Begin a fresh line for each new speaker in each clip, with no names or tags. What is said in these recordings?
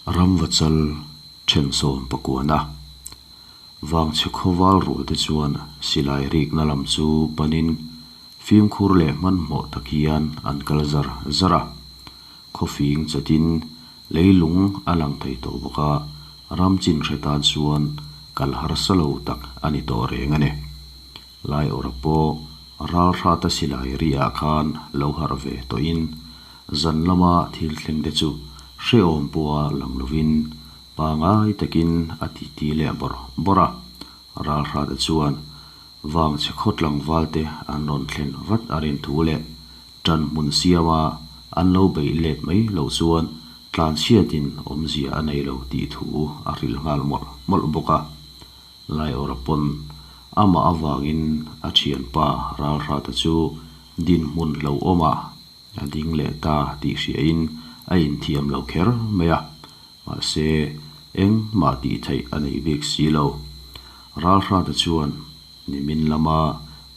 Ramvachal thensawm pakuana vangchhe khawval rual te chuan silai rikna lam chu panin fimkhur leh hmanhmawh tak hian an kal zar zar a. Khawfing chatin leilung a lang thei tawh bawk a, ram chin hre tan chuan kal harsa lo tak a ni tawh reng a ni. Laiawrha pawh ralhrata silai riah khan lo harh ve tawhin zan lama thil thleng te chu hrehawm pawha lang lovin pangai takin a titi leh bawrh bawrh a. Ralhrata chuan vangchhe khaw tlangval te an rawn thlen vat a rin thu leh ṭan hmun siama an lo beih let mai loh chuan tlanchhiatin awmzia a nei lo tih thu a hrilh nghal mawlh mawlh bawk a. Laiawrha pawn amah avangin a thianpa Ralhrata chu dinhmun hlauhawmah a ding leh ta tih hriain a inthiam lo kher mai a, mahse engmah tih theih a nei bik si lo. Ralhrata chuan nimin lama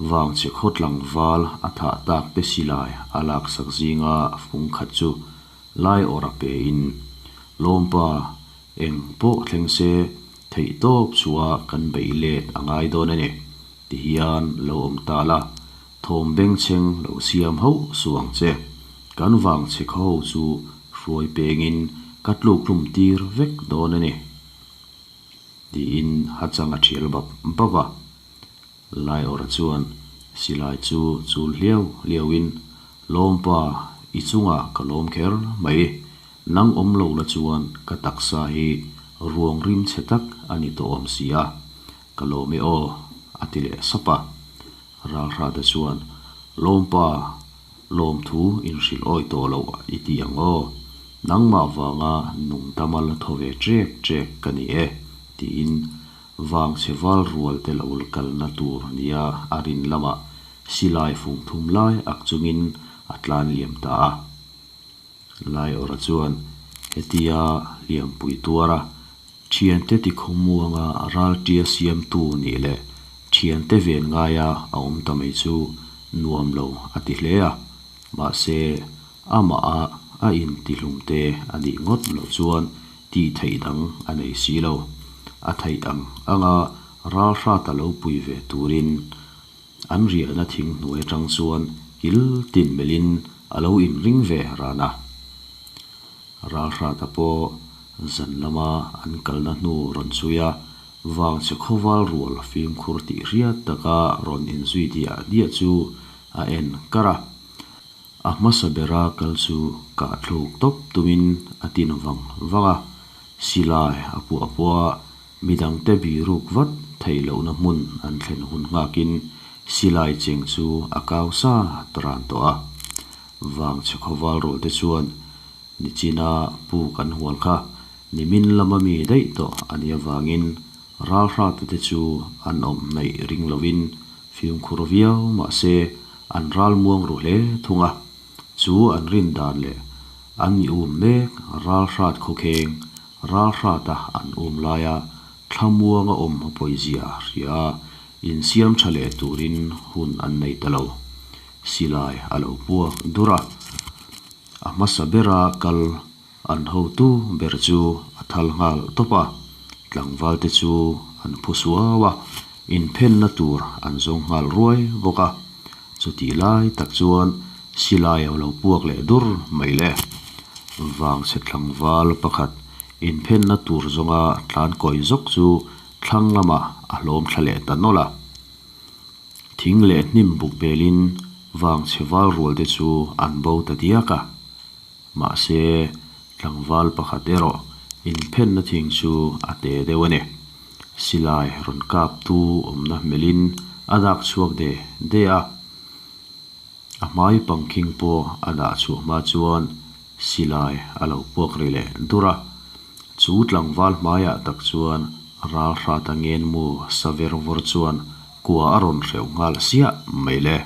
vangchhe khaw tlangval a thah tak te silai a laksak zinga fung khat chu Laiawrha pein, Lawmpa, eng pawh thleng se theih tawp chhuah kan beih let a ngai dawn a ni, ti hian lo awm ta la, thawm bengchheng lo siam hauh suh ang che. Kan vang chhe khaw ho chu hruai pengin ka tluk hlum tir vek dawn a ni, tiin hachang a thial bap bap a. Laiawrha chuan silai chu chul hliau hliauin, Lawmpa, i chungah ka lawm kher mai. Nang awm lo la chuan ka taksa hi ruang rim chhe tak a ni tawh awm si a, ka lawm e aw, a ti leh sap a. Ralhrata chuan, Lawmpa, lawmthu inhrilh awi tawh loh i ti ang aw, nangmah vanga nung dama la thaw ve ṭek ṭek ka ni e, tiin Vangchhe val rual te lo kalna tur nia a rin lamah silai fung thum lai ak chungin a tlan liam ta a. Laiawrha chuan hetia hliampui tuara thiante tikhawmuanga ralṭia siamtu nih leh thiante ven ngaia a awm ta mai chu nuam lo a ti hle a, mahse amah a a intihlum te a nih ngawt loh chuan tih theih dang a nei si lo. A theih ang anga ralhrata lo pui ve turin an riahna thing hnuai atang chuan kil tin melhin a lo inring ve ran a. Ralhrata pawh zan lama an kalna hnu rawn chhui a, vangchhe khawval rual fimkhur tih hriat taka rawn inzui diah diah chu a en kar a. A hmasa bera kal chu kah thluk tawp tumin a tin vang vang a, silai a puah puah a, midangte biruk vat theih lohna hmun an thlen hun nghakin silai cheng chu a kau sa ran tawh a. Vangchhe khawval rualte chuan nichina puk an hual kha nimin lama mi daih tawh a nih avangin ralhrate te chu an awm hnaih ring lovin Fimkhur viau mahse an ral muang ru hle thung a, chu an rin dan leh an i um mek ral hrat khawkheng, ral hrata an um laia thlamuanga awm a pawizia hria a, insiam tha leh turin hun an nei ta lo. Silai a lo puak dur a, a hmasa bera kal An hotu ber chu a thal nghal tawp a, tlangval te chu an phu suau a, inphenna tur an zawng nghal ruai bawk a. Chutih lai tak chuan silai a lo puak leh dur mai le. Vangchhe tlangval pakhat inphenna tur zawnga tlan kawi zawk chu thlang lamah a hlawm thla leh ta nawlh a. Thing leh hnim buk belin vangchhe val rual te chu an bo ta diak a. Mahse, tlangval pakhat erawh inphenna thing chu a te deuh a ni. Silai rawn kaptu awmna hmelin a dak chhuak de de a. A hmai pangkhing pawh a dah chhuah hma chuan silai a lo puak ri leh dur a. Chu tlangval hmaiah tak chuan ralhrata ngenmu sa ver vawr chuan kua a rawn hreuh nghal siah mai le.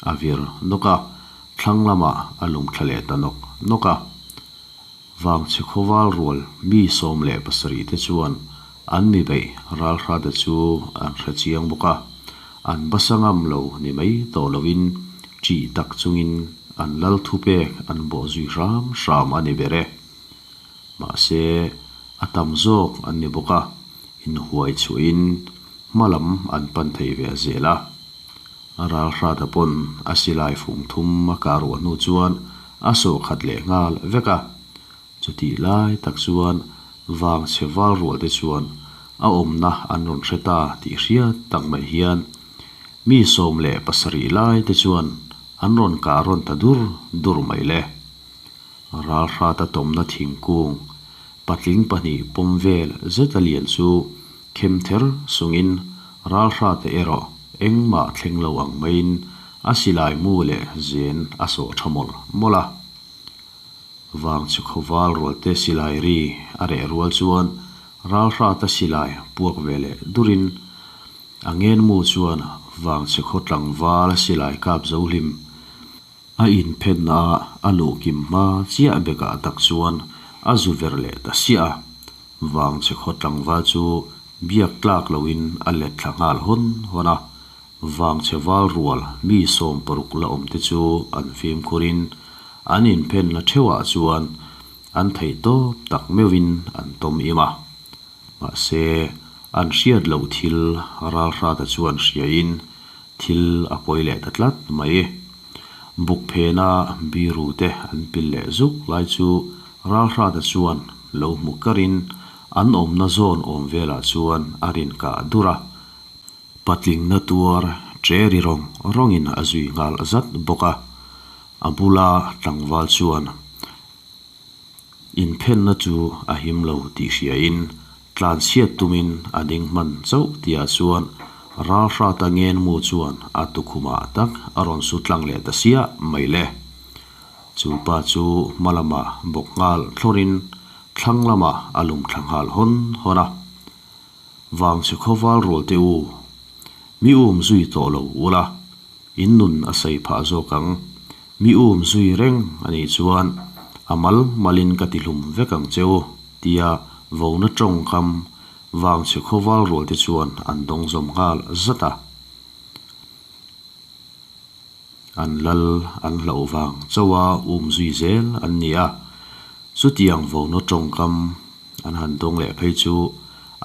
A vir nawk a, thlang lamah a lum thla leh ta nawk nawk a. Vangchhe khawval rual mi 17 te chuan an mi beih ralhrate chu an hre chiang bawk a, an basa ngam lo ni mai tawh loin ṭih tak chungin an lal thupek an bawh zui hram hram a ni ber e. Mahse, a tam zawk an ni bawk a, inhuai chhuahin hma lam an pan thei ve zel a. Ralhrata pawn a silai fung thum a kah ruah hnu chuan a sawh khat leh nghal vek a. Chutih lai tak chuan vangchhe val rual te chuan a awmna an rawn hre ta tih hriat tak mai hian mi 17 lai te chuan an rawn kah rawn ta dur dur mai le. Ralhrata tawmna thingkung patling pahnih pawm vel zeta lian chu khem ther sungin Ralhrata erawh engmah thleng lo ang maiin a silai mu leh zen a sawh tha mawlh mawlh a. Vangchhe khawval rualte silai ri a reh rual chuan Ralhrata silai puak ve leh durin a ngenmu chuan Vangchhe khaw tlangval silai kap zo hlim a inphenna a a luh kim hma chiah bekah tak chuan a zu ver leh ta siah a. Vangchhe khaw tlangval chu biak tlak loin a let thla nghal hawn hawn a. Vangchhe val rual mi 16 la awm te chu an fimkhurin an inphenna theuhah chuan an theih tawp tak meuhin an tawm im a. Mahse, an hriat loh thil Ralhrata chuan hriain thil a pawi leh ta tlat mai. Buk phena biru te an pil leh zuk lai chu Ralhrata chuan lo hmu karin an awmna zawn awm velah chuan a rin kah dur a. Patlingna tuar ṭe ri rawng rawngin a zui nghal zat bawk a, a bula tlangval chuan inphenna chu a him lo tih hriain tlanchhiat tumin a ding hman chauh tihah chuan Ralhrata ngenmu chuan a tukhumah tak a rawn su tlang leh ta siah mai le. Chu pa chu hma lamah bawk nghal thlawrin thlang lamah a lum thla nghal hawn hawn a. Vangchhe khawval rual teh u, mi um zui tawh lo ula, in nun a sawi phah zawk ang. Mi um zui reng a nih chuan a mal malin ka ti hlum vek ang che u, tia vona tawngkam Vangchhe khawval rual te chuan an dawng zawm nghal zat a. An lal an hlauh vang chauha um zui zel an ni a, chutiang vona tawngkam an han dawng leh phei chu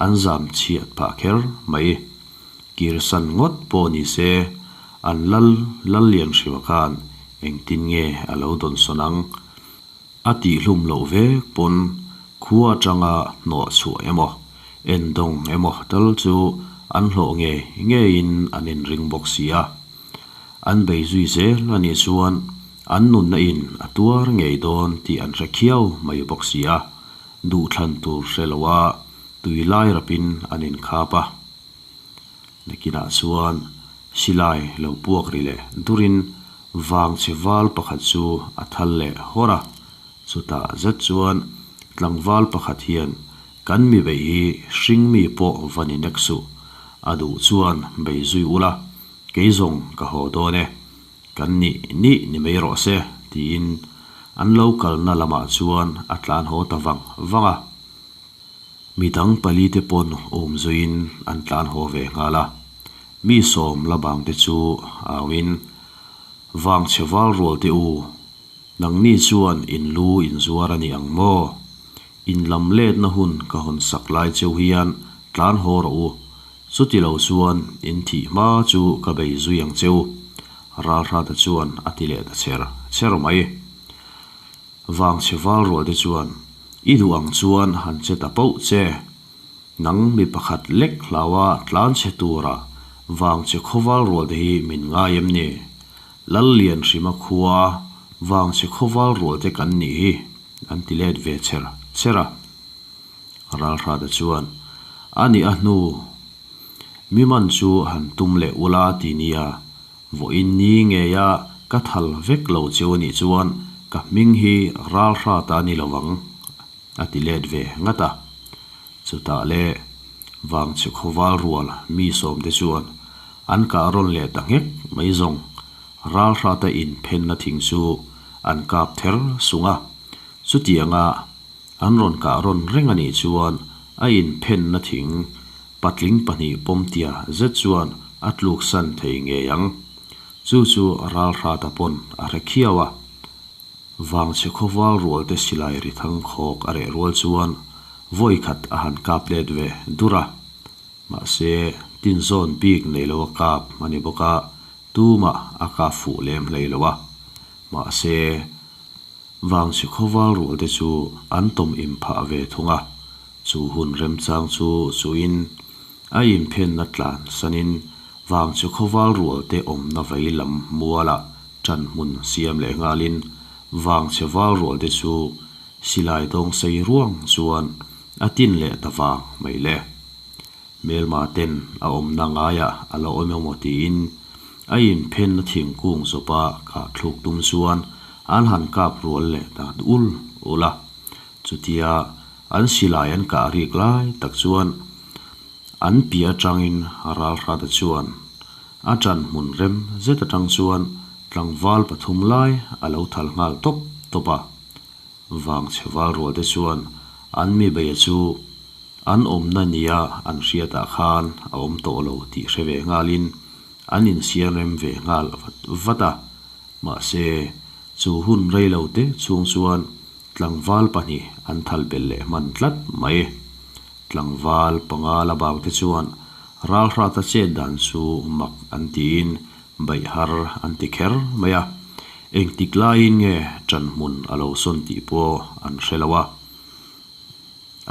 an zam chhiat phah kher mai. Kirsan ngawt pawh ni se, an lal Lallianhrima khan engtin nge a lo dawnsawn ang? A tihhlum loh vek pawn khua atanga hnawh chhuah emaw, endawng emaw tal chu an hlawh ngei ngeiin an inring bawk si a. An bei zui zel a nih chuan an nunna in a tuar ngei dawn tih an hre khiau mai bawk si a, duhthlan tur hre loa tui lai rapin an inkhap a. Nakinah chuan silai lo puak ri leh durin vangchhe val pakhat chu a thal leh hawr a, chutah zet chuan tlangval pakhat hian kan mi beih hi hring mi pawh va ni nek suh, a duh chuan bei zui ula, kei zawng ka haw dawn e, kan nih nih ni mai rawh se tiin an lo kalna lamah chuan a tlan haw ta vang vang a. Mi dang palite pawn awm zuiin an tlan haw ve nghal a, mi sawm la bangte chu auin, Vangchhe val rual teh u, nangni chuan in lu in zuar a ni ang maw? In lam letna hun ka hawn sak lai cheu hian tlan haw rawh u, chuti lo chuan in thih hma chu ka bei zui ang cheu, Ralhrata chuan a ti leh ta cher cher mai. Vangchhe val rual te chuan, I duh ang chuan han che ta poh che. Nang mi pakhat lek hlaua tlan chhe tura Vangchhe khawval rual te hi min ngai em ni? Lallian hrima khua Vangchhe khawval rual te kan nih hi, an ti let ve cher cher a. Ralhrata chuan, A nih a hnu, mi man chu han tum leh ula ti nia, Vawiin ni ngeia ka thal vek lo cheu anih chuan ka hming hi Ralhrata a ni lo ang, a ti let ve ngat a. Chutah le Vangchhe khawval rual mi sawmte chuan an kah rawn leh ta nghek mai zawng Ralhrata inphenna thing chu an kap ther sung a. Chutianga An rawn kah rawn reng a nih chuan a inphenna thing patling pahnih pawmtia zet chuan a tluksan thei ngei ang. Chu chu Ralhrata pawn a hre khiau a. Vangchhe khawval rualte silai ri thang khawk a reh rual chuan vawi khat a han kap let ve dur a. Mahse, tinzawn bik nei lo a kap a ni bawk a, tumah a kap fuh lem hlei lo a. Mahse, Vangchhe khawval rualte chu an tawm inphah ve thung a, chu hun remchang chu chuin a inphenna tlan sanin Vangchhe khawval rualte awmna vei lam mualah ṭan hmun siam leh nghalin Vangchhe val rualte chu silai dawng sei ruang chuan a tin leh ta vang mai le. Hmelma ten a awmna ngaiah a la awm emaw tiin a inphenna thingkung zawpa kah thluk tum chuan an han kap rual leh ta ul ul a. Chutia an silai an kah rik lai tak chuan an piah atangin Ralhrata chuan a ṭan hmun rem zet atang chuan tlangval pathum lai a lo thal nghal tawp tawp a. Vangchhe val rualte chuan an mi beia chu an awmna nia an hriatah khan a awm tawh lo tih hre ve nghalin an insiam rem ve nghal vat vat a. Mahse, chu hun rei lo te chhung chuan tlangval pahnih an thal belh leh hman tlat mai. Tlangval panga la bang te chuan ralhrata chet dan chu mak an tiin baih har an ti kher mai a, engtik laiin nge ṭan hmun a lo sawn tih pawh an hre lo a.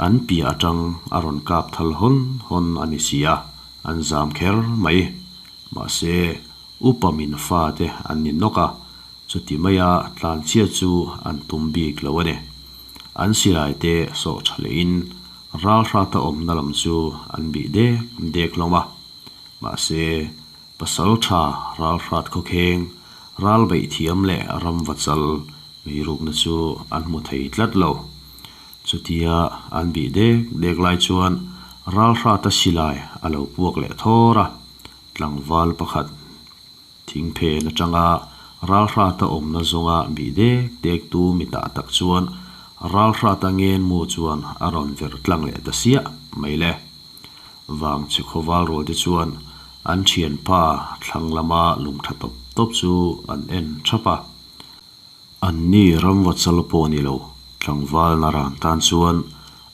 An piah aṭang a rawn kap thal hawn hawn a ni si a, an zam kher mai. Mahse, upa min fate an ni nawk a, chuti maia tlanchhiat chu an tum bik lo a ni. An silai te sawh tha lehin ralhrata awmna lam chu an bih dek dek hlawm a. Mahse, pasal tha ralhrat khawkheng, ral beih thiam leh ramva chal meirukna chu an hmu thei tlat lo. Chutia an bih dek dek lai chuan ralhrata silai a lo puak leh thawr a, tlangval pakhat Thingphen atanga ralhrata awmna zawnga bih dek dek tu mitah tak chuan ralhrata ngenmu chuan a rawn ver tlang leh ta siah mai le. Vangchhe khawval rualte chuan an thianpa thlang lama lung tha tawp tawp chu an en thap a. Anni ramva chal pawh ni lo, tlangval naran tan chuan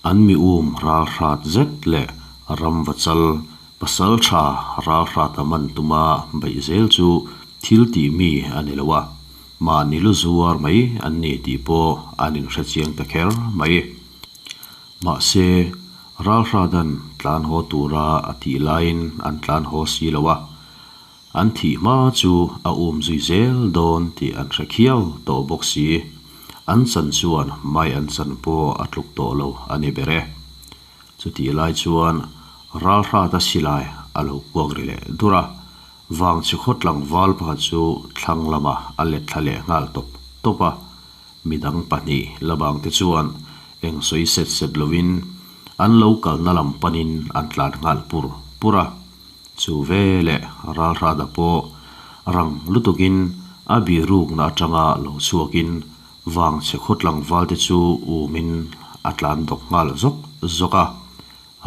an mi um ralhrat zet leh ramva chal pasal tha ralhrata man tuma beih zel chu thil tih mi a ni lo a, mahni lu zuar mai an ni tih pawh an inhre chiang ta kher mai. Mahse, ralhratan tlan haw tura a tih laiin an tlan haw si lo a. An thih hma chu a um zui zel dawn tih an hre khiau tawh bawk si. An chan chuan mai an chan pawh a tluk tawh lo a ni ber e. Chutih lai chuan ralhrata silai a lo puak ri leh dur a, vangchhe khaw tlangval pakhat chu thlang lamah a let thla leh nghal tawp tawp a. Midang pahnih la bangte chuan eng sawi set set lovin an lo kalna lam panin an tlan nghal pur pur a. Chu veleh ralhrada pawh rang lutukin a birukna atanga lo chhuakin vangchhe khaw tlangvalte chu umin a tlan dawk nghal zawk zawk a,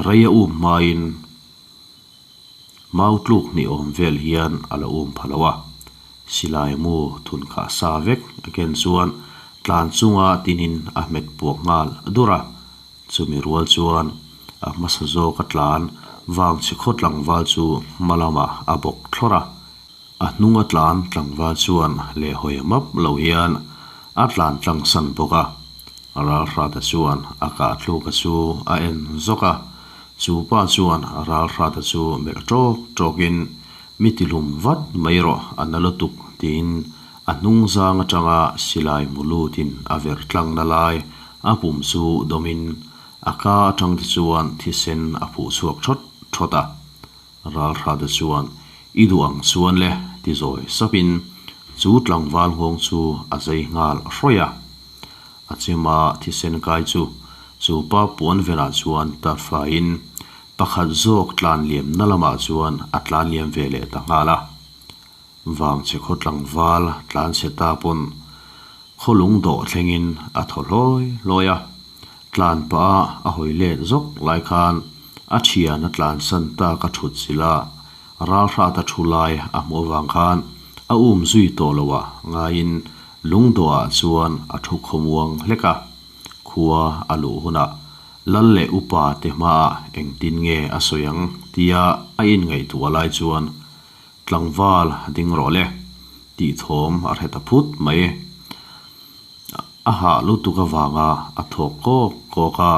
rei a um hmain mau tluk hnih awm vel hian a la um pha lo a, silai mu thun khah sa vek a ken chuan tlan chunga tinin a hmet puak nghal dur a. Chumi rual chuan a hmasa zawk a tlan vangchhe khaw tlangval chu hma lamah a bawk thlawrh a, a hnung a tlan tlangval chuan lehhawi map lo hian a tlan tlang san bawk a. Ralhrata chuan a kah tluka chu a en zawk a, chu pa chuan Ralhrata chu melh tawk tawkin, Mi tilum vat mai rawh a na lutuk tiin a hnung zang atanga silai hmu lutin a ver tlangna lai a pum chu dawmin a ka atang te chuan thisen a phuh chhuak thawt thawt a. Ralhrata chuan I duh ang chuan le ti zawi sapin chu tlangval nghawng chu a zai nghal hrawih a. A chema thisen kai chu chu pa puan venah chuan tarfaiin pakhat zawk tlan liamna lamah chuan a tlan liam ve leh ta nghal a. Vangchhe khaw tlangval tlan chhe ta pawn khaw lung dawh thlengin a thaw hlawi hlawi a. Tlan pah a a hawi let zawk lai khan a thian a tlan san tak a thut chilh a, ralhrat a thu lai a hmuh avang khan a um zui tawh lo a ngaiin Lungdawhah chuan a thu khawmuang hlek a, khua a luh hunah lal leh upa te hmaah engtin nge a sawi ang tia a inngaihtuah lai chuan tlangval ding rawh le tih thawm a hre ta phut mai. A hah lutuk avanga a thawk kawk kawk a,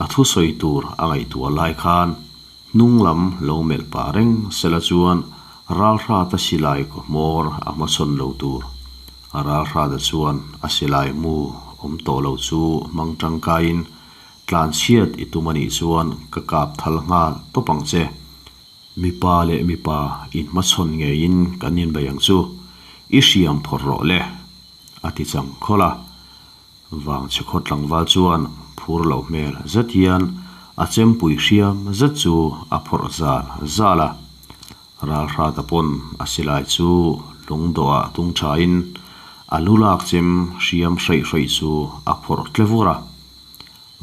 a thusawi tur a ngaihtuah lai khan hnung lam lo melh pah reng sela chuan Ralhrata silai kaw hmawr a hmachhawn lo tur. Ralhrata chuan a silai mu awm tawh lo chu hmang tangkaiin tlanchhiat i tum a nih chuan ka kap thal nghal tawp ang che. Mipa leh mipa inhmachhawn ngeiin kan inbei ang chu, i hriam phawrh rawh le, a ti chang khawlh a. Vangchhe khaw tlangval chuan phur loh hmel zet hian a chempui hriam zet chu a phawrh zal zal a. Ralhrata pawn a silai chu lungdawhah tung thain a lu lak chem hriam hreih hreih chu a phawrh tle vur a.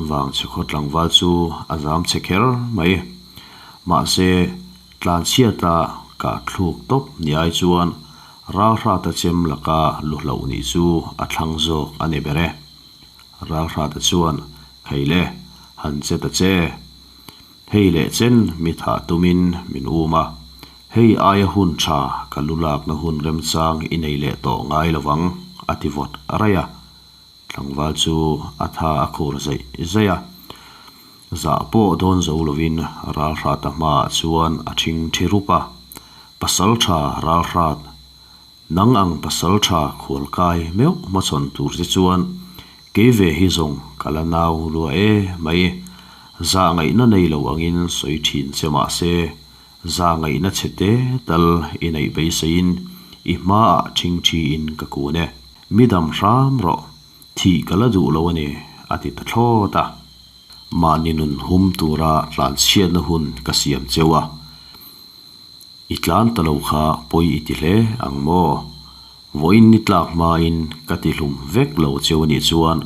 Vangchhe khaw tlangval chu a zam chhe kher mai. Mahse, tlanchhiata kah thluk tawp ni ai chuan Ralhrata chem laka lu hloh nih chu a thlang zawk a ni ber e. Ralhrata chuan, Hei le, han che ta che. Hei leh chen mi thah tumin min um a, hei aia hun tha ka lu lakna hun remchang i nei leh tawh ngai lovang, a ti vawt raih a. Tlangval chu a tha a khur zaih zaih a, zah pawh dawn zo lovin Ralhrata hmaah chuan a thing thi rup a, Pasaltha Ralhrat, nang ang pasaltha khualkai meuh hmachhawn tur che chuan kei ve hi zawng ka la nau lua e mai, zah ngaihna nei lo angin sawi thin che mah se, zah ngaihna chhe te tal i neih beiseiin i hmaah thing thiin ka kun e. Mi dam hram rawh, thih ka la duh lo a ni, a ti ta thlawt a. Mahni nun hum tura tlanchhiatna hun ka siam cheu a, i tlan ta lo kha pawi i ti hle ang maw? Vawiin ni tlak hmain ka ti hlum vek lo cheu a nih chuan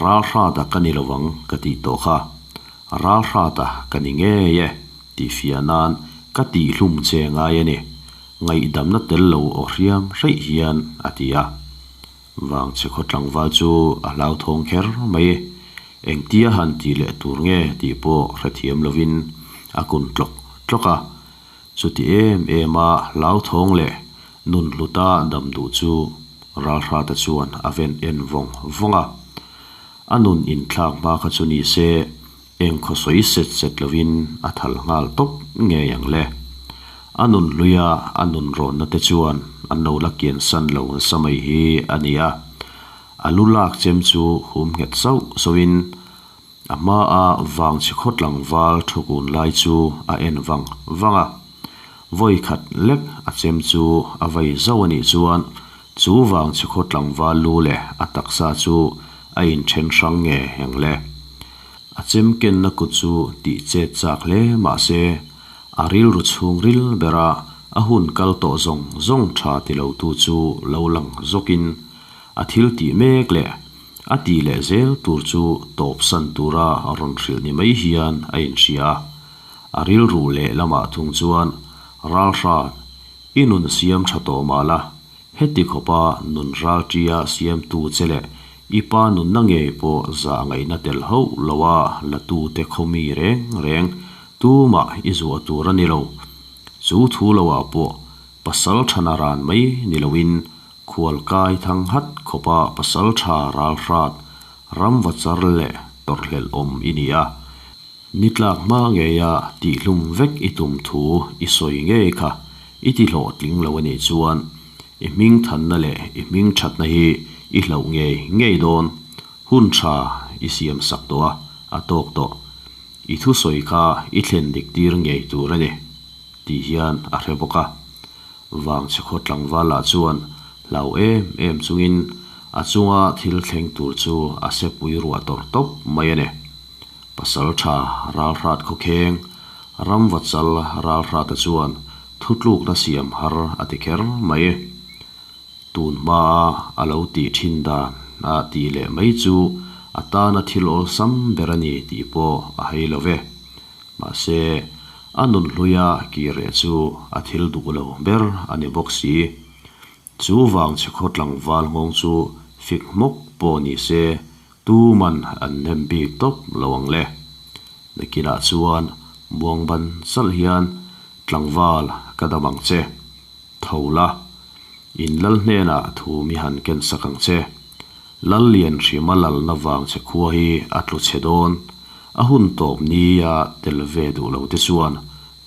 ralhrata ka ni lovang ka tih tawh kha. Ralhrata ka ni ngei e tih fiah nan ka tih hlum che ngai a ni. Ngaihdamna tel lo aw hriam hreih hian a ti a. Vangchhe khaw tlangval chu a hlauthawng kher mai. Engtia han tih leh tur nge tih pawh hrethiam lovin a kun tlawk tlawk a. Chuti em em a hlauthawng leh nun hluta dam duh chu Ralhrata chuan a ven en vawng vawng a. A nun inthlak hma kha chu ni se eng khaw sawi set set lovin a thal nghal tawp ngei ang le. A nun hluia a nun rawnna te chuan an lo la kian san lo nasa mai hi a ni a. A lu lak chem chu hum nghet sauh sauhin A hmaa vangchhe khaw tlangval thukun lai chu a en vang vang a, vawi khat lek a chem chu a vai zauh a nih chuan chu vangchhe khaw tlangval lu leh a taksa chu a inthen hrang nge eng le. A chem kenna kut chu tih chet chak hle mah se a rilru chhungril bera a hun kal tawh zawng zawng tha ti lo tu chu lo lang zawkin a thil tih mek leh A tih leh zel tur chu tawp san tura rawn hrilh ni mai hian a inhria a. A rilru leh lamah thung chuan, Ralhran, i nun siam tha tawh mah la, heti khawpa nun ralṭia siamtu che leh i pa nunna ngei pawh zah ngaihna tel hauh loa latute khaw mi reng reng tumah i zuah tur a ni lo. Chu thu loah pawh pasal thana ran mai ni loin Khualkai thang hat khawpa pasal tha ralhrat, ramva char leh tawrhhlelh awm i ni a. Ni tlak hma ngeia tihhlum vek i tum thu i sawi ngei kha i ti hlawhtling lo a nih chuan i hming thanna leh i hming thatna hi i hlauh ngei ngei dawn. Hun tha i siam sak tawh a, a tawk tawh. I thusawi kha i thlen dik tir ngei tur a ni, tih hian a hre bawk a. Vangchhe khaw tlangval lah chuan hlau em em chungin a chunga thil thleng tur chu a sepui ruah tawrh tawp mai a ni. Pasal tha Ralhrat khawkheng, Ramvachal Ralhrata chuan thutlukna siam har a ti kher mai. Tun hmaa a lo tih thin dan a tih leh mai chu a tana thil awlsam ber a ni tih pawh a hei lo ve. Mahse, a nun hluia kir reh chu a thil duh lo ber a ni bawk si. Chu vangchhe khaw tlangval nghawng chu fik hmawk pawh ni se tuman an nem bik tawp lo ang le. Nakinah chuan muang ban chalh hian tlangval ka dam ang che. Tho la, in lal hnenah thu mi han ken sak ang che. Lal lian hrima lalna vang che khua hi a tlu chhe dawn. A hun tawp nia tel ve duh lo te chuan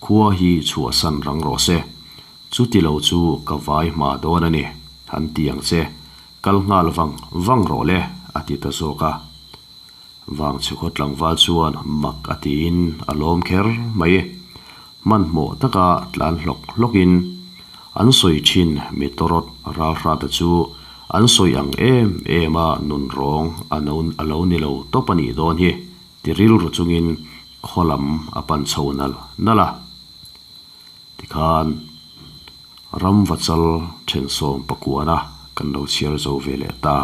khua hi chhuahsan rang rawh se. Chuti lo chu ka vai hma dawn a ni, han ti ang che. Kal nghal vang vang rawh le, a ti ta zawk a. Vangchhukhaw tlangval chuan mak a tiin a lawm kher mai. Hmanhmawh taka tlan hlawk hlawkin an sawi thin mi tawrawt ralhrata chu an sawi ang em em a nunrawng a no a lo ni lo tawp a nih dawn hi ti rilru chungin khaw lam a pan chho nal nal a. Tikhan ramvachal thensawm pakuana kan lo chhiar zo ve leh ta